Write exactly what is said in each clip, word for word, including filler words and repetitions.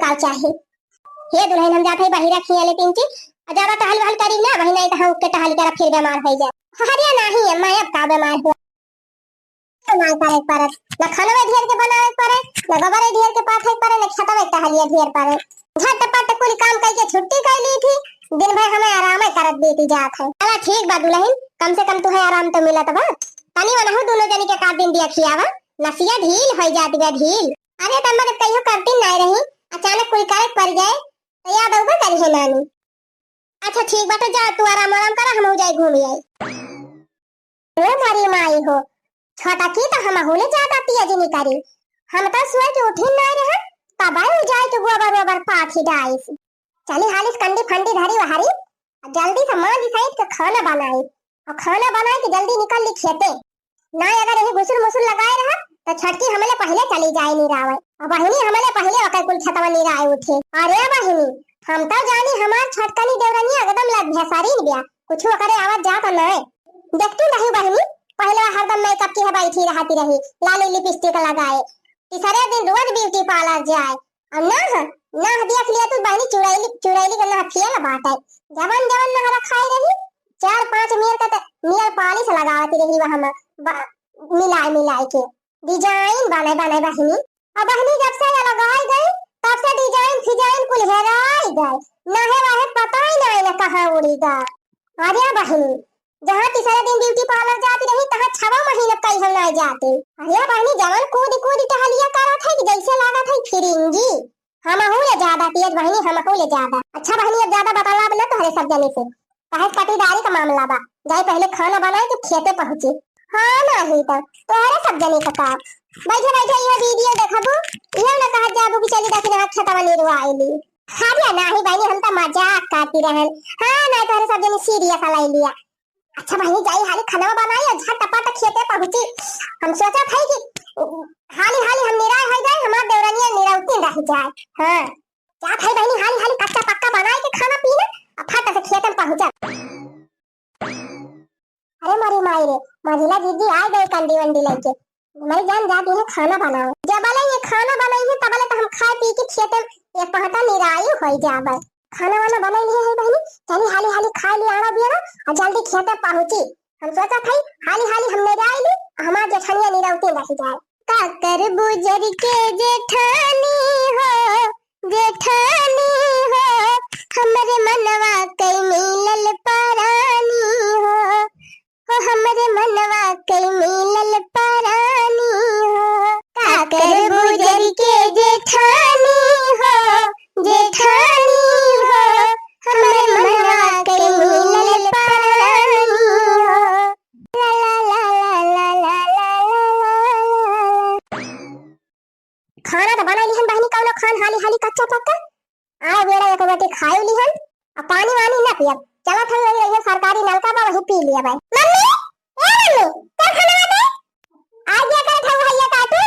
अब चाही। हे दुलहिन, हम जात हई बहिरा खियाले तीन चीज, आ ज्यादा टहल वहल करी ना, वही नहीं तो हम के टहल कर फिर बीमार होइ जाए। अरे नाही अम्मा, अब का बीमार हुआ? ना करे परत, ना खानवे ढेर के बनावे परे, ना गोबरे ढेर के पाथे परे, ना खेतवे टहलिया ढेर परे। झटपट कुल काम करके छुट्टी कर ली थी, दिन भर हमें आराम करत देती जात है। चला ठीक बा दुलहिन, कम से कम तुहे आराम तो मिलत बा। तनी वनहु दोनों जनी के का दिन दिया खियावा, नसिया ढील होइ जात बा ढील। अरे तब मदद कहियो करती नहीं रही, अचानक कुल करे पड़ जाए तो याद अउबे करी है नानी। अच्छा ठीक बाटे, जा तू आराम आराम करा, हम जाई घूम आई। ए मोरी माई हो, छोटा की तो हम हुले ज्यादा तेज निकरी। हम तो सोए के उठी नहीं रहे, तब आई जाए के गोबर ओबर पाथी डाइस। चली हालिस कंडी फंडी धरी वहारी, जल्दी से मांज सहित के खाना बनाई, और खाना बनाई के जल्दी निकल ली खेते। ना अगर यही घुसुर मुसुर लगाए रहा, तो छोटकी हमले पहले चली जाए निरावे, और बहिनी हमले पहले ओकर कुल खेतवा निराए उठे। अरे बहिनी, हम तो जानी हमार छोटकनी देवरनिया एकदम लग भेसारिन बिया, कुछ ओकरे आवाज जात नहीं। देखती नहीं बहिनी, पहले हरदम मेकअप की है बैठी रहती रही, लाली लिपस्टिक लगाए, तीसरे दिन रोज ब्यूटी पार्लर जाए। और ना, ना देख लिया तू बहिनी, चुड़ैली, चुड़ैली के ना फेल बाटे। जवन जवन ना रखाई रही, चार पांच मेर का त-, नेल पालिश लगावत रही वहाँ में, बा-, मिलाए मिलाए के डिजाइन बनाए बनाए बहिनी। अब बहिनी जब से ये लगाई गई, तब से डिजाइन फिजाइन कुल हेराई गए। ना है वह पता ही नहीं ना कहाँ उड़ी गा। अरे बहिनी, जहाँ तीसरे दिन ब्यूटी पार्लर जाती रही, तहाँ छवा महीना कई हम नहीं जाते। अरे बहिनी, जवन कूद कूद टहलिया करत है कि जैसे लागत है फिरिंगी। हमहू ले ज्यादा तेज बहिनी, हमहू ले ज्यादा। अच्छा बहिनी, अब ज्यादा बतलाब ना तोहरे सब जने से, काहे पटीदारी का मामला बा। जाई पहले खाना बनाई, तू खेते पहुँची। हाँ नाही तो तोहरे सब जने का का। बैठे बैठे यह वीडियो देखबू, यह ना कहत जाबू कि चली देखी ना खेतवा निरवा आइली। अरे नाही बहिनी, हम तो मजाक करती रहन। हाँ ना, तोहरे सब जने सीरियस ले लिया। अच्छा बहिनी, जाई हाली खाना बनाई और झटपट खेते पहुँची। हम सोचा था कि हाली हाली हम निराय हो जाए, हमार देवरनिया निरौती रह जाए। हाँ, जात है बहिनी, हाली हाली कच्चा पक्का बनाए के खाना पीना, और फट से खेते में पहुँचा। अरे मोरी माई रे, मझिला जीजी आ गए कंडी वंडी लेके। हमारी जान जाती है खाना बनाओ। जब वाले ये खाना बनाई है, तब वाले तो हम खाए पी के खेते में एक पहटा निराई हो जाबे। खाना वाना बनाई लिए है बहिनी, चली हाली हाली खाए ली आड़ा बियाड़ा और जल्दी खेते पहुँची। हम सोचा था हाली हाली हम निराई ली, हमार जेठनिया निरौती रह जाए। का करबू जर के जेठानी हो, जेठानी हो, हमरे मनवा के मिलल परानी हो, हो हमरे मनवा के मिलल परानी हो। का करबू जर के जेठानी हो, जेठानी हो, हमरे मनवा के मिलल परानी हो। ला ला ला। खाना तो बनाई लिहन बहिनी, कौनो खान हाली हाली कच्चा पक्का। आए बेरा एक रोटी खाई लिहन, आ पानी वानी ना पियब। चलत हई वही, वही सरकारी नलका बा, वही पी लिया भाई। मम्मी, ए मम्मी, चल खाना दे। आज ये करत हऊ भैया काटू,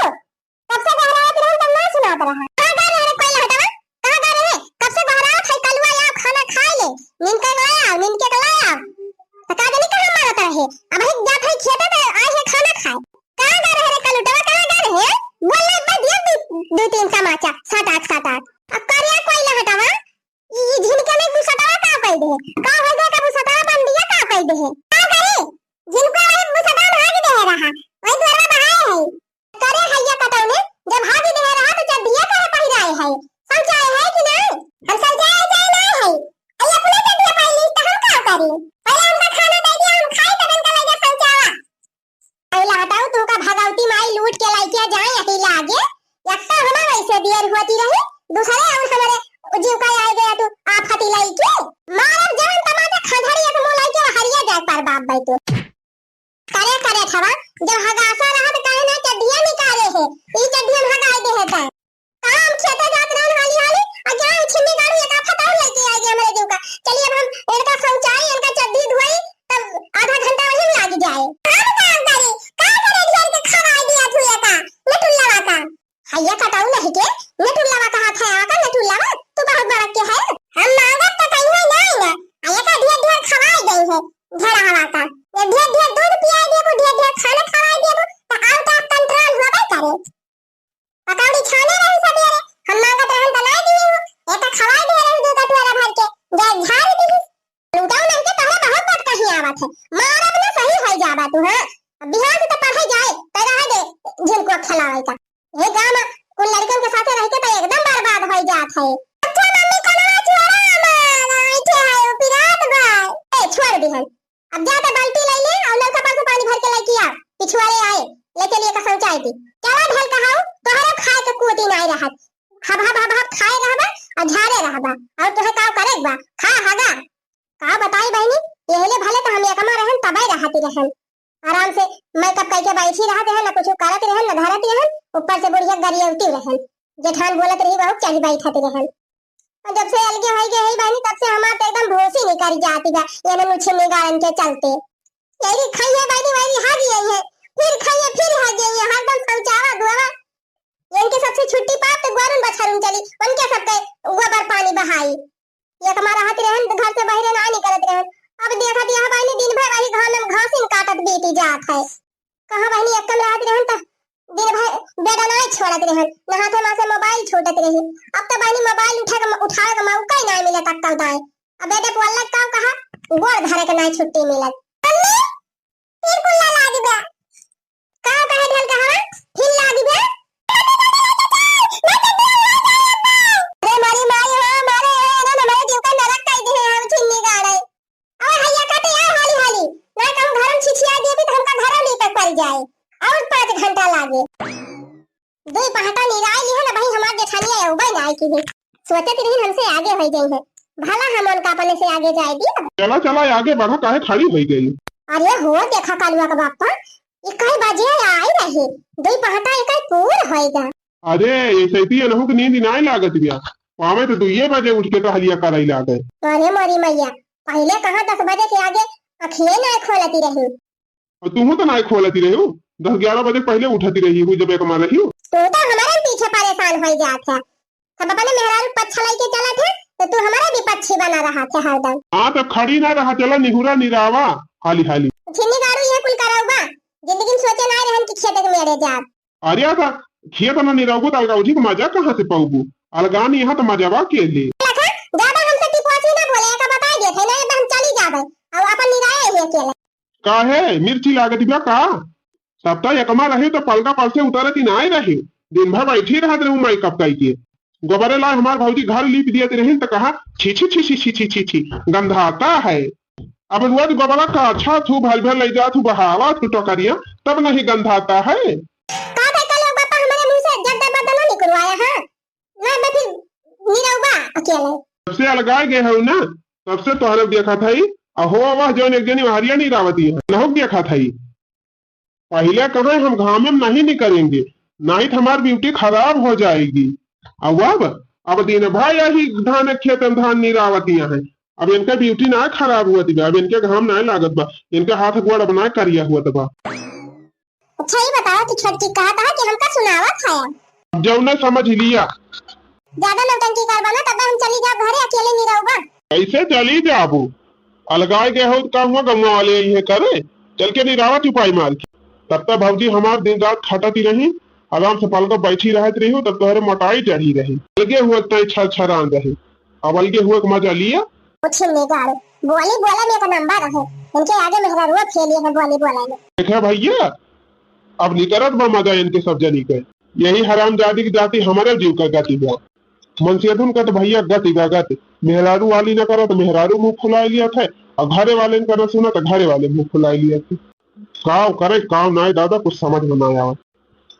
कब से बहरावत रहन तब ना सुनात रहा। कहाँ गए रहे रे कोई हटावा? कहाँ गए रहे? कब से बहरावत है, कलुआ आओ खाना खाए ले, निनके लाया, निनके लाया। तो का जानी कहाँ मारत रहे। अब ही जात है खेते में, आई है खाना खाए। कहाँ गए रहे रे कलुटवा, कहाँ गए रहे? बोल ना, एक बार दिया दू, दू तीन तमाचा, सटाक, सटाक। अब करिया कोई ना हटावा, ई, ई झिनके में बुसटावा का कह दे? का हो गया का बुसटावा बन दिया का कह दे? का करे? झिनके वाले बुसटावा भाग दे रहा, वही द्वारा बहाए है। करे हैया कटौने, जब भाग दे रहा तो चड्डिया काहे पहिराए है? शौचाए है कि नहीं? हम शौचाए, शौचाए नहीं है। अरे अपने चड्डिया पहन ली तो हम का करी? पहले हमका खाना दे दिया, हम खाई तब इनका लगे शौचावा। अरे हटाऊ, तुमका भगवती माई लूट के लइके जाए अकेला आगे। एक तो हमार वैसे दियर होती रही, दूसरे और हमारे जीव का आए गया तू आफती लइके। मारब जवन तमाचा खंजरी एक मुंह लइके हरिया जाए पर बाप भाई तू। करे करे थवा, जब हगासा रहा तो काहे ना चड्डिया निकाले है, ई चड्डिया में हगाई दे है तै। काम खेते जात रहन हाली हाली, आ क्या है छिन्नी गाड़ू एक आफत और लेके आएगी हमारे जीव का। चलिए अब हम इनका शौचाई, इनका चड्डी धोई, तब आधा घंटा वहीं में लाग जाए। हम काम करी, का करे ढेर के खवाई दिया तू एका, नटुल्लवा का। हैया कटाऊ नहीं के, नटुल्लवा का हाथ है आका, नटुल्लवा, तू बहुत बड़ा के है। हम मांगत तो कहीं है नहीं ना, आ एका ढेर ढेर खवाई गई है, ढेर हवा का। ये ढेर ढेर दूध पियाई देबू, ढेर ढेर खाना खवाई देबू, तो out of control होबे करे। पकौड़ी छाने रही सबेरे, हम मांगत रहन त नाय दिए हो। जा झाड़ दी। लूटाऊ नहीं के तोहरे बहुत बात कहीं आवत है। मारब ना सही होई जाबा तू, हाँ? अब बिहान से तो पढ़े जाए, तो रह दे झिनकुआ खेलावे का। हे गाँव में कुल लड़कन के साथे रह के तो एकदम बर्बाद होई जात है। अच्छा मम्मी, कनवा छोड़ा हमार, ऐठे है, उ पिरात बा। ए, छोड़ दिहन। अब जा तो बाल्टी ले ले और नलका पर से पानी भर के लेके आ। पिछुआरे आए, ले चलिए का शौचाय की। क्या ढेल कहाऊ, तोहरे खाए के कुटी नहीं रहत। हब, हब, हब, हब खाए रहबा और झाड़े रहबा। और तोहे का करे के बा? खा, हगा। का बताई बहिनी, यही ले भले तो हम एकमा रहन, तबे रहती रहन। आराम से makeup करके बैठी रहत रहन, ना कुछ करत रहन, ना धरत रहन, ऊपर से बुढ़िया गरियौती रहन। जेठान बोलत रही, बहुत चढ़ी बैठत रहन। और जब से अलगे होई गए है बहिनी, तब से हमार तो एकदम भोसी निकल जाती बा, ये ना नुच्छे निगारन के चलते। यही खाइए बहिनी, वही हागी आई है, फिर खाइए, फिर हागी आई है, हरदम शौचावा धोवा। इनके सबसे छुट्टी पाप तो ग्वारुन बछरुन चली, उनके सबके गोबर पानी बहाई। एकमा रहत रहन, घर से बाहरे ना निकलत रहन। अब देखत यह बहिनी दिन भर वही घाम में घासिन काटत बीती जात है। कहाँ बहिनी एकम रहत रहन त दिन भर बेडा ना छोड़त रहन, ना हाथे मा से मोबाइल छूटत रही। अब तो बहिनी मोबाइल उठा के, उठावे के मौका ही ना मिलत अक्कल दाए। अब बेटे पोल्लक का कहा, गोड़ धरे के ना छुट्टी मिलत। मम्मी, फिर कुल्ला लागी बा। का कहे ढेल कहावा? फिर लागी बा। अरे मारी माई हो, मारे, ए, ना, ना, मारे जीव का नरक कर दे हम छिन्नी गाड़े। अरे हैया काटे आ हाली हाली। ना कहूँ घर में छिछिया देबी तो हमका घर में पड़ जाए। और पाँच घंटा लागे। दुई पहाटा निराई लिहन, अबहीं हमार जेठानिया अउबे नाई किही। सोचत रही हमसे आगे होई जइहैं। भला हम उनका अपने से आगे जाए दिया। चला, चला, आगे बढ़ा, काहे खड़ी होई गई? अरे हो, देखा कलुआ का बापा, ई कई बजे आई रही, दुई पहाटा ई कई पूर होई गा। अरे, ये सैती अनहु के नींद नाई लागत बिया। पावे तो दुइये बजे उठ के टहलिया करई लागे। अरे मोरी मैया, पहिले कहाँ दस बजे के आगे अखिये नाई खोलती रही। और तुहू तो नाई खोलती रही हो, दस ग्यारह बजे पहिले उठती रही हो जब एकमा रही हो। तू तो हमारे पीछे परेशान होई जात है, सब अपने मेहरारू पक्ष लेके चलत है, तो तू हमारे विपक्षी बना रहत है हरदम। हाँ, तो खड़ी ना रहा, चला निहुरा निरावा हाली हाली। छिन्नी गाड़ू ये कुल करौबा, जिंदगी में सोचे नाई रहन कि खेते के मेरे जाब। अरे, तो खेत ना निरौबू तो अलगाउजी के मजा कहाँ से पौबू? अलगान यहाँ तो मजावा के ले। देखा, ज्यादा हमसे टिपवाची ना बोले, एका बताई देत है, नहीं तो हम चली जाबे। अब अपन निराए ही अकेले। काहे? मिर्ची लागत बा का? तब तक एकमा रहे तो पलका पर से उतरत ही नाय रहे। दिन भर बैठी रहत रहू makeup कई के। गोबरे लाए हमार भौजी घर लीप दियत रही तो कहा, "छी, छी, छी, गंधाता है।" अब रोज गोबरा का अच्छा थू, भल भल ले जा थू, बहावा थू टोकरिया, तब नहीं गंधाता है। का भाई कल बापा हमारे मुंह से जब दे बदला निकलवाया है? ना मैं फिर निरौबा अकेले। जब से अलगाए गए हो ना, तब से तोहरे देखा था ही, आ हो वह जौन एक जनी हरिया निरावती है, नहुक देखा था ही। पहिले कहे हम घामे में नहीं निकलेंगे, नहीं तो हमार beauty खराब हो जाएगी। अब, अब, अब दिन भर यही धान खेत में धान निरावतिया है, अब इनका beauty ना खराब हुआ थी, अब इनके घाम ना लागत बा, इनके हाथ गोड़ अब ना करिया हुआ बा। अच्छा, ये बताओ कि छोटकी कहा था कि हमका सुनावत है। अब जौने समझ लिया। ज्यादा नौटंकी करबा ना, तब हम चली जाब घरे, अकेले निरौबा। कैसे चली जाबू? अलगाए गए हो तो का हुआ, गौवा वाले यही है करे, चल के निरावा चुपाई मार के। तब तक भौजी हमार दिन रात खटत ही रही, आराम से पलक बैठी रहत रही हो, तब तोहरे मोटाई चढ़ी रही, अलगे हुआ तय छर छरान रही। अब अलगे हुए के मजा लिया। कुछ नहीं गाड़ू, बोली बोले में एक नंबर है, इनके आगे मेहरारुआ फेल है बोली बोले में। देखे भैया, अब निकरत बा मजा इनके सब जनी के। यही हरामजादी की जाति हमारे जीव का गति बा। मनसेधुन का तो भैया गति बा गति, मेहरारू वाली न करा तो मेहरारू मुंह फुलाए लिया था, और घरे वाले न करा सुना तो घरे वाले मुंह फुलाए लिया था। काव करे काव नाय दादा, कुछ समझ में ना आवा।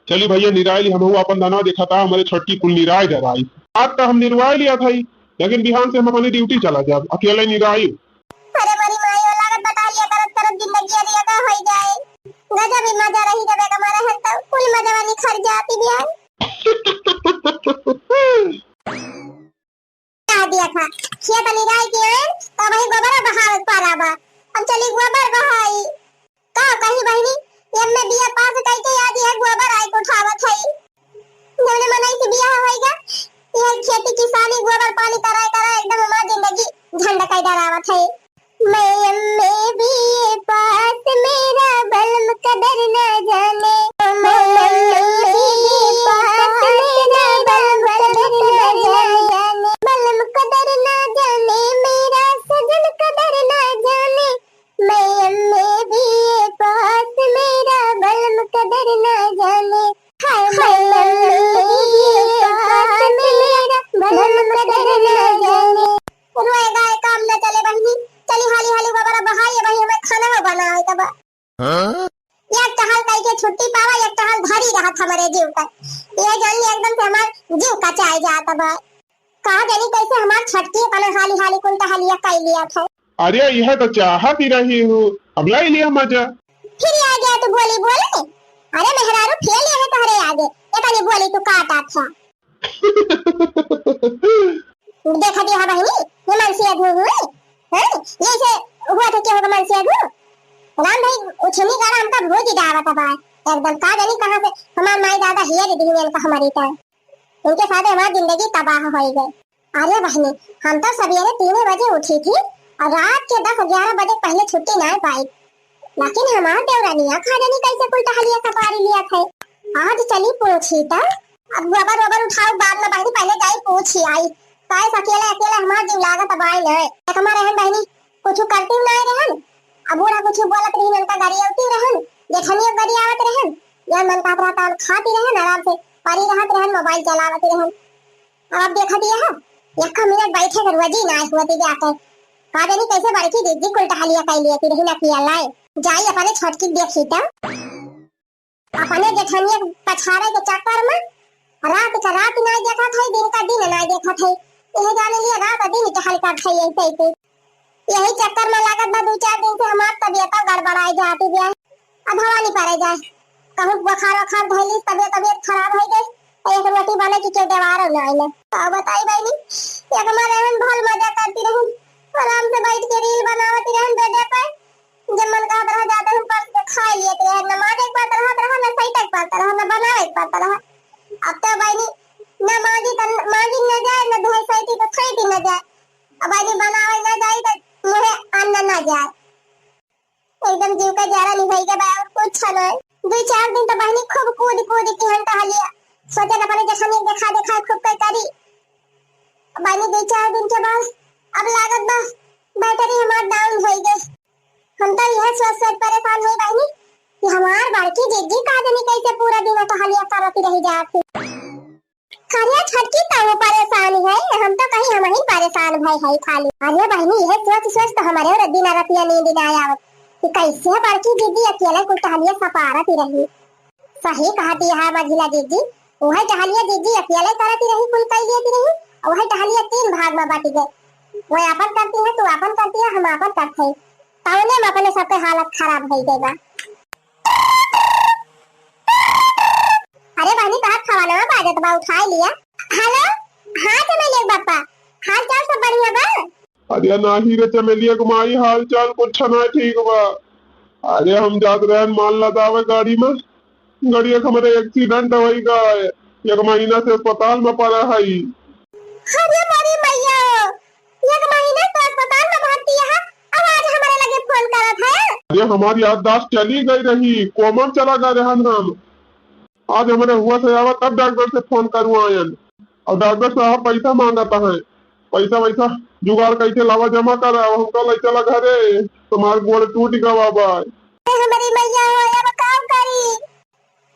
चली भैया निराई ली, हमहू अपन धनवा देखा था, हमारे छोटकी कुल निराय डराई। आज तो हम निरवाई लिया था ही, लेकिन बिहान से हम अपनी duty चला जाब, अकेले निराई। अरे मोरी माई, ओ लागत बता लिया करत करत जिंदगी अरे अदा होई जाए। गजब ही मजा रही जब एक हमारे हन तो कुल मजा वाली खर जाती बिहान। कह दिया था, खेत निराई के आए, तो वही गोबर बहावे पारा बा। अब चली गोबर बहाई। का कही बहिनी, M A B A पास कई के याद यह गोबर आई उठावत है। जौने मनई से बियाह होइगा, यह खेती किसानी गोबर पानी कराए कराए एकदम हमार जिंदगी झंड कई डरावत है। मैं M A B A पास, मेरा बलम कदर ना जाने। मैं M A B A पास, मेरा बलम कदर ना जाने। बलम कदर ना जाने, मेरा ये जान ले एकदम से हमार जीव कचाए जात बा। का जानी कैसे हमार छोटकी अपना हाली हाली कुल टहलिया कइ लिया था। अरे यह तो चाहत ही रही हूँ, अब लाई लिया मजा। फिर आ गया तू बोली बोले। अरे मेहरारू फेल है तोहरे आगे, इतनी बोली तू काटा था। देखा दिया बहिनी, ये मनसिया धू हुए, हाँ? ये से हुआ था क्या होगा मनसिया धू? राम भाई उछनी गाला हमका भूज ही डावा था बाय। एकदम का जानी कहाँ से हमार माई दादा हिया दे दी इनका हमारी तरह। इनके साथ हमार जिंदगी तबाह होइ गई। अरे बहिनी, हम तो सवेरे तीन बजे उठी थी और रात के दस ग्यारह बजे पहले छुट्टी ना पाई। लेकिन हमार देवरानिया का जानी कैसे कुल टहलिया सपारी लिया थे। आज चली पूछी त। अब गोबर वोबर उठाओ बाद में बहिनी, पहले जाई पूछी आई। काहे से अकेले अकेले हमार जीव लागत बाय न। एक हमार रहन बहिनी कुछ करती नहीं रहन। अब बूढ़ा कुछ बोलत रही उनका गरियावती रहन। जेठनिया गरियावत रहन। या मन कहत रहा तान खाती रहन, आराम से परी रहत रहन, मोबाइल चलावत रहन। अब देखा दिया है, एक मिनट बैठे के रोजी ना हुआ ती जाके। का जानी कैसे बड़की दीदी कुल टहलिया कइ लिया ती रही ना किया लाए। जाई अपने छोटकी देखी त। अपने जेठनिया के पछाड़े के चक्कर में रात का रात ना देखत है, दिन का दिन ना देखत है। यह जाने लिए रात दिन टहल करत है ऐसे ऐसे। यही चक्कर में लागत बा दू चार दिन से हमार तबियत गड़बड़ाई जाती बिया। अब हवा नहीं पड़े जाए, कहूँ बुखार वखार धइलिस, तबियत तबियत खराब होइ गई, तो एक रोटी बने की के देवारो ना आइले। का बताई बहिनी, एक माँ रहन भल मजा करती रहन, आराम से बैठ के रील बनावती रहन बेडे पे। जब मन कहत रहा जाते हम परस के खाए लिए रहन, ना माजे के पड़त रहा, ना सैते के पड़त रहा, ना बनावे के पड़त रहा। अब तो बहिनी ना माजी त माजी न जाए, ना धोए सैती तो सैती न जाए। अब बहिनी बनावे ना जाई तो मुँहे अन्न ना जाए। एकदम जीव का जारा निभाई के बा, और कुछ नहीं। दो चार दिन तो बहिनी खूब कूद कूद के हम टहलिया, सोचे अपने जेठनिया देखा देखा खूब कोई करी। बहिनी दो चार दिन के बाद अब लागत बा बैटरी हमार डाउन होइ गई। हम तो यह सोच सोच परेशान हुई बहिनी कि हमार बड़की जिज्जी का जानी कैसे पूरा दिन टहलिया करती रही जाती। अरे छोटकी तो वो परेशान है, हम तो कहीं हम ही परेशान भय है खाली। अरे बहिनी, यह सोच सोच तो हमारे और दिन रतिया नींद ना आवत कि कैसे बड़की दीदी अकेले कुल टहलिया सपारत ही रही। सही कहती है मझिला दीदी, वही टहलिया दीदी अकेले करती रही, कुल कई लेती रही, वही टहलिया तीन भाग में बट गए। वह अपन करती है, तू अपन करती है, हम अपन करते हैं, तौने में अपने सबके हालत खराब हो गई बा। अरे बहनी, तोहार खवानवा बाजत बा, उठाई लिया। हेलो, हाँ चमेली के बापा, हाल चाल सब बढ़िया बा? अरे नाही रे चमेलिया के माई, हाल चाल कुछ ना ठीक बा। अरे हम जात रहन माल लदावे गाड़ी में, गड़िया के हमरे एक्सीडेंट होई गए, एक महीना से अस्पताल में पड़ा है। अरे मोरी मैया, एक महीना से अस्पताल में भर्ती है, अब आज हमारे लगे फोन करत है। अरे हमारी याददाश्त चली गई रही, कोमा में चला गए रहन हम। आज हमरे हुआ से आवा तब डॉक्टर से फोन करुआयन। और डॉक्टर साहब पैसा मांगत है, पैसा वैसा जुगाड़ कैसे लावा जमा करा, हमका ले चला घरे, हमार गोड़ टूट गवा बा। ए हमरी मैया हो, अब का करी?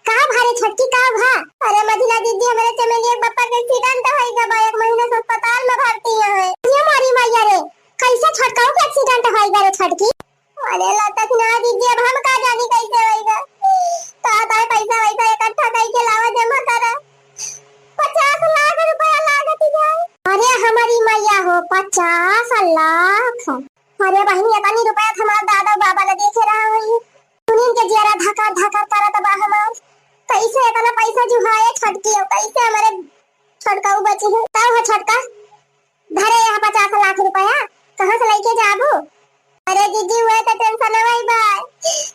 का भा रे छोटकी, का भा? अरे मझिला दीदी, हमरे चमेलिया के बप्पा के एक्सीडेंट होई गवा, एक महीना से अस्पताल में भर्ती है। ये मोरी मैया रे, कैसे छोटकाऊ के एक्सीडेंट होई गवा रे छोटकी? अरे लता की ना दीदी, अब हम का जानी कैसे होई गवा। का ताय पैसा वैसा इकट्ठा करके लावा जमा करा। पचास लाख रुपया लागत जाए। अरे हमारी मैया हो, पचास लाख। अरे बहनी, इतनी रुपया तो हमार दादा बाबा ने देखे रहा हुई। सुनिन के जियरा धकर धकर करत बा हमार। कैसे इतना पैसा जुहाए छोटकी हो, कैसे हमारे छोटका उ बची है? तब हो छोटका, धरे यहाँ पचास लाख रुपया, कहाँ से लेके जाबू? अरे जीजी, वह तो टेंशन वही बा,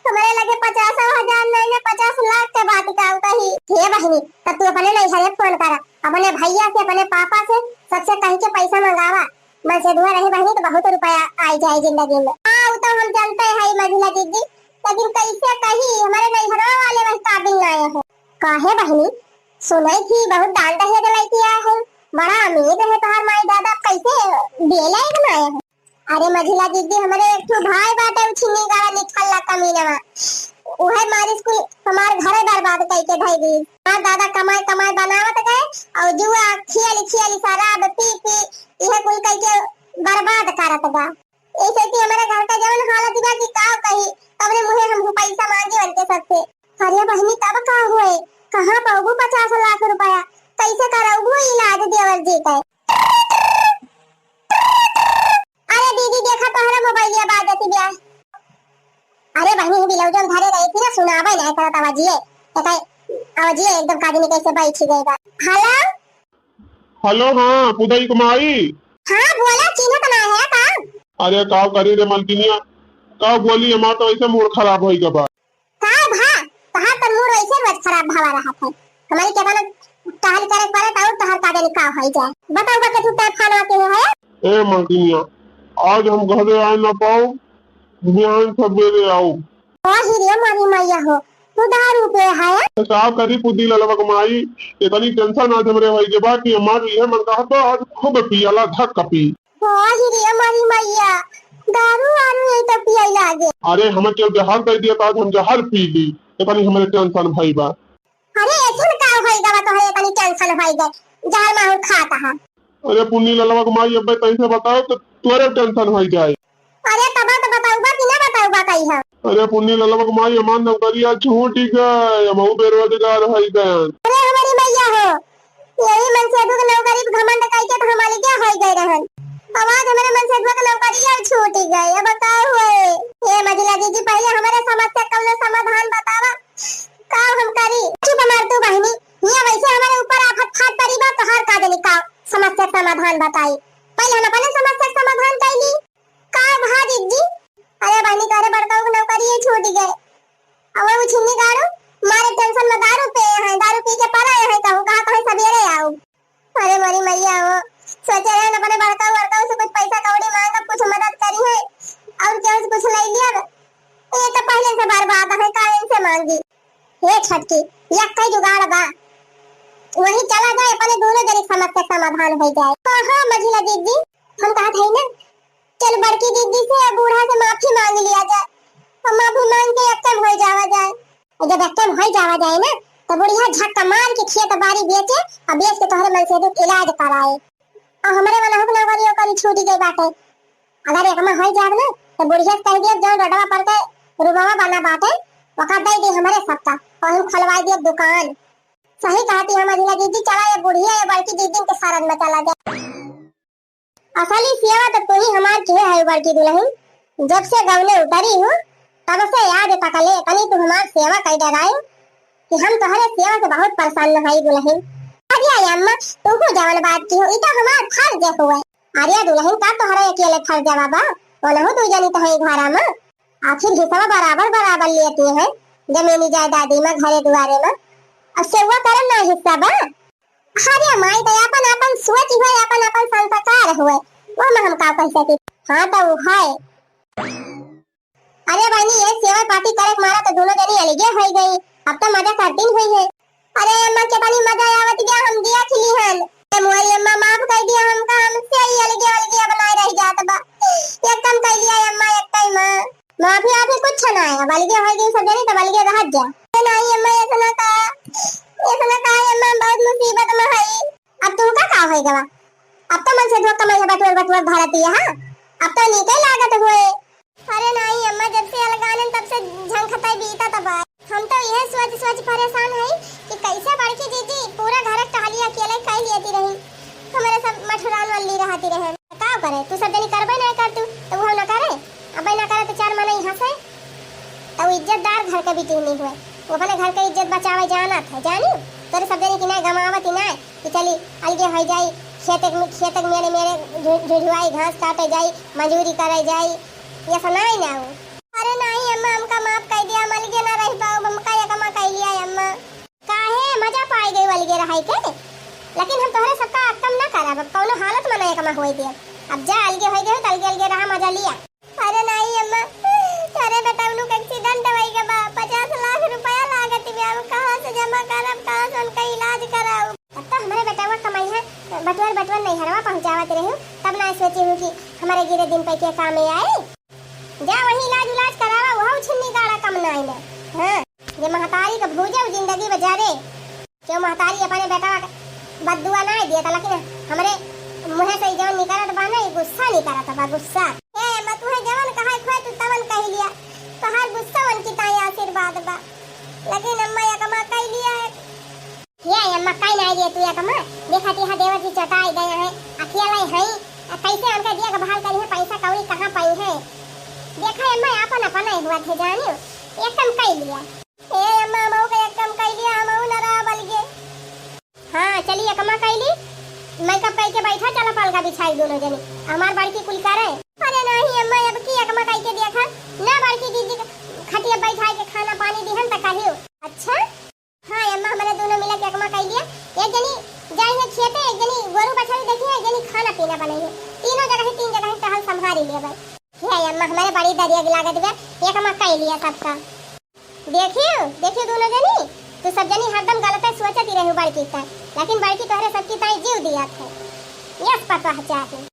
हमारे लगे पचास हजार नहीं ना, पचास लाख के बात का कही। हे बहनी, तब तू अपने नैहरे फोन करा, अपने भैया से, अपने पापा से, सबसे कह के पैसा मंगावा। मन से दुआ रहे बहनी तो बहुत रुपया आई जाए जिंदगी में। हाँ, वो तो हम जानते हैं मझिला दीदी, लेकिन कैसे कही, हमारे नैहरवा वाले वही काबिल ना आए हैं। काहे बहनी, सुने थी बहुत दान दहेज लेके आए हैं, बड़ा अमीर रहे तोहार माई दादा, कैसे बेला एक ना आए हैं? अरे मझिला दीदी, हमरे एक ठो भाई बाटे, उ छिन्नी गाड़ा निठल्ला कमीनवा। उहे मारिस कुल हमार घरे बर्बाद कइके धइ दी। हमार दादा कमाई कमाई बनावत गए और जुआ खेल खेल शराब पी पी इहे कुल कइके बर्बाद करत बा। ऐसे कि हमरे घर का जवन हालत बा कि का कही, कबरे मुहे हम पैसा मांगे उनके सबसे। अरे बहनी, तब का हुए? कहाँ पउबू पचास लाख रुपया? कैसे करउबू इलाज देवर जी के? अरे दीदी, देखा तोहरा मोबाइलिया बाजत बिया। अरे बहिनी, ही बिलौजम धरे रही थी ना, सुनावे ना करत आवाजिए। एका आवाजिए एकदम काजनी कैसे बैठी गई बा। हेलो? हेलो, हाँ, पुदई के माई। हाँ, बोला, चिन्हत ना है का? अरे, का करी रे मलकिनिया, का बोली, हमार तो ऐसे मूड खराब होई गबा। का भा? तहार तो मूड वैसे रोज खराब भवा रहत है। हमारी केतना टहल करे पड़े तो तहार का जाने का होई जाए। बताओ बा, के तू तय फोन आके है? ए मलकिनिया, आज हम घरे आए ना पाओ, बिहान सवेरे आओ। ओ हिरिया मारी मैया हो, तू दारू पे है? तो का करी पुदनी ललवा के माई, इतनी टेंशन आज हमरे होई गबा कि हमार इहे मन कहत बा आज खूब पियला धक पी। ओ हिरिया मारी मैया, दारू वारू यही तो पियाई लागे। अरे, हमें केहू जहर दे दिया तो आज हम जहर पी ली, इतनी हमरे टेंशन भई बा। अरे, ऐसन का होई गवा तोहरे इतनी टेंशन होई गए, जहर माहुर खाता है। अरे पुन्नी ललवा के माई, अब्बे तैसे बताओ तो तोरे टेंशन होई जाए। अरे तबा तो बताउबा कि ना बताउबा कही हम। अरे पुन्नी ललवा के माई, हमार नौकरिया छूट गए, हमहू बेरोजगार होई गए। अरे हमारी मैया हो, यही मनसेधु के नौकरी पे घमंड कई के तो हम अलगे होई गए रहन। अब आज हमारे मनसेधु के नौकरिया छूट गए, अब का हुए? ए मझिला दीदी, पहले हमारे समस्या कौनो समाधान बतावा, का हम करी? चुप मार तू बहिनी, हिया वैसे हमारे ऊपर आफत फाट पड़ी बा, तोहार का जानी का समस्या के समाधान बताई। पहले हम अपने समस्या के समाधान कैली। का भा दीदी? अरे बहिनी, तोहरे बड़काऊ के नौकरी ही छूट गए। अब वो छिन्नी गाड़ू, मारे टेंशन में दारू पे हैं, दारू पी के पड़ा है, कहूँ कहा कहीं सवेरे आओ। अरे मोरी मैया हो, सोचे रहन अपने बड़काऊ बड़काऊ से कुछ पैसा कौड़ी मांगब, कुछ मदद करी है, और केहू से कुछ ले लिया। ये तो पहले से बर्बाद है, का इनसे मांगी? हे छोटकी, यक्कै जुगाड़ बा, वही चला जाए, अपने दोनों जने समस्या समाधान हो जाए। हाँ, हाँ, मझिला दीदी, हम कहत हई ना, चल बड़की दीदी से, बूढ़ा से माफी मांग लिया जाए, और माफी मांग के यक्कै में हो जावा जाए। और जब यक्कै में हो जावा जाए ना, तो बुढ़िया झक्का मार के खेत बाड़ी बेचे, और बेच के तोहरे मनसेधु के इलाज कराए। और हमरे वाला हो नौकरी ओकरी छूट गई बाटे। अगर एकमा होई जाब ना, तो बुढ़िया से कह दिया, जौन रोडवा पर के रूमवा बना बाटे, ओका दे दे हमरे सबका, और हम खोलवाई दिया दुकान। सही कहती हम मझिला दीदी, चला ये बुढ़िया, ये बड़की दीदी के सारन में चला जाए। असली सेवा तो तू ही हमार किहे है बड़की दुल्हन, जब से गवने उतरी हूँ, तब से याद तकले तनी तू हमार सेवा कई डराए। कि हम तोहरे सेवा से बहुत प्रसन्न हई दुल्हन। अरे अम्मा, तू जवन बात की हो, ई तो हमार फर्ज हुए। अरे दुल्हन, का तोहरे अकेले फर्ज बा? ओनहु दू जनी तो है घरा में। आखिर हिस्सा बराबर बराबर लेती हैं, जमीनी जायदादी में, घरे दुआरे में। अब सेवा करन ना हिस्सा बा। अरे माई, तो अपन अपन सोच हुए, अपन अपन संस्कार हुए, वो में हम का कह सकी। हाँ तो वो है। अरे बहनी, ये सेवा पाती करे के मारा तो दोनों जनी अलगे होई गई। अब तो मजा करतीन हुई है। अरे अम्मा, कितनी मजा आवत गया, हम दिया खिली हन। ए मोरी अम्मा, माफ कर दिया हमका, हमसे ही अलगे अलगे अब ना रह जात बा। एक कम कर लिया अम्मा, एक टाइम माँ। माफी आफी कुछ ना है, अब अलगे होई गई सब जनी, तब अलगे रह जा। ए नहीं अम्मा, ऐसा ना कहा, ऐसा ना कहा अम्मा, हम बहुत मुसीबत में हई। अब तुमका का होई गवा? अब तो मनसेधुआ कमाई है, बटुअर बटुअर भारत दिया, हाँ? अब तो नीके लागत हुए। अरे नाई अम्मा, जब से अलगानन तब से झंखताई बीतत बा। हम तो यह सोच सोच परेशान हई कि कैसे बड़की दीदी पूरा घर के टहलिया अकेले कई लेती रही, हमारे सब मठुरान वाली रहती रहे। का करे, तू सब जनी करबे ना कर तू, तो वो ना करे, अबे ना करे तो चार मनई हंसे, तो वो इज्जतदार घर के बिटिहनी हुए, वो अपने घर के इज्जत बचावे जानत है, जानी? तोरे सब जनी की ना गमावत ही ना, कि चली अलगे हो जाई, खेत में, खेत में मेरे, मेरे झु-, झुझुआई घास काटे जाई, मजूरी करे जाई, ये सब नाई ना हो। अरे नाई अम्मा, हमका माफ कर दिया, हम अलगे ना रह पाओ, हमका ये कमा कर लिया अम्मा। काहे मजा पाए गई अलगे रहाई के, लेकिन हम तोहरे सबका कम ना करब, अब कौनो हालत में ना ये कमा होए देब। अब जा अलगे हो गए हो तो अलगे अलगे रहा, मजा लिया। अरे नाई अम्मा, अरे बेटा, उन्हों के एक्सीडेंट होई गवा बा, पचास लाख रुपया लागत बा, हम कहाँ से जमा करब, कहाँ से उनका इलाज कराऊ? तब तो हमारे बेटवा कमाई है, बटुअर बटुअर नैहरवा पहुँचावत रहू, तब ना सोची हूँ कि हमारे गिरे दिन पे के काम में आए। जा वही इलाज उलाज करावा, वह छिन्नी गाड़ा कम ना आइले। हाँ, जे महतारी के भूजे, उ जिंदगी बजारे। क्यों महतारी अपने बेटवा के बददुआ ना दिया था, लेकिन हमरे मुँह से जवन निकलत बा ना, ये गुस्सा निकलत बा, गुस्सा। ए, मैं तुहे जवन कहा खोए, तू तवन कह लिया। तोहार गुस्सा उनकी ताई आशीर्वाद बा। लेकिन अम्मा, ये कमा कह लिया है। हे अम्मा, काई नाई लिए तू एकमा? देखा तिहा देवर जी चटाई गए हैं, अकेले हैं, आ कैसे उनका देखभाल करी है, पैसा कौड़ी कहाँ पाई है? देखा अम्मा, आपन अपना हुआ थे जानियो, एकम कई लिया। ए अम्मा, हमहू के एकम कई लिया, हमहू न रहा बलगे। हाँ, चली एकमा कई ली, मेकअप कई के बैठा, चला पलका बिछाई दोनों जनी, हमार बड़की कुल करे। अरे नहीं अम्मा, अब की एकमा कई के देखा, ना बड़की दीदी के खटिया बैठाई के खाना पानी दिहन त कहियो। अच्छा? हाँ अम्मा, हमरे दोनों मिला के एकमा कई लिया। एक जनी जाई है खेते, एक जनी गोरू बछरू देखी है, एक जनी खाना पीना बनाई है। तीनों जगह ही, तीन जगह ही टहल संभारी लेबै। हे अम्मा, हमरे बड़ी दरिया के लागत बा, एकमा कई लिया सबका। देखियो, देखियो दोनों जनी, तू सब जनी हरदम गलत सोचत ही रहू बड़की का, लेकिन बड़की तोहरे सबकी ताई जीव दिया थे। यस पता चाही।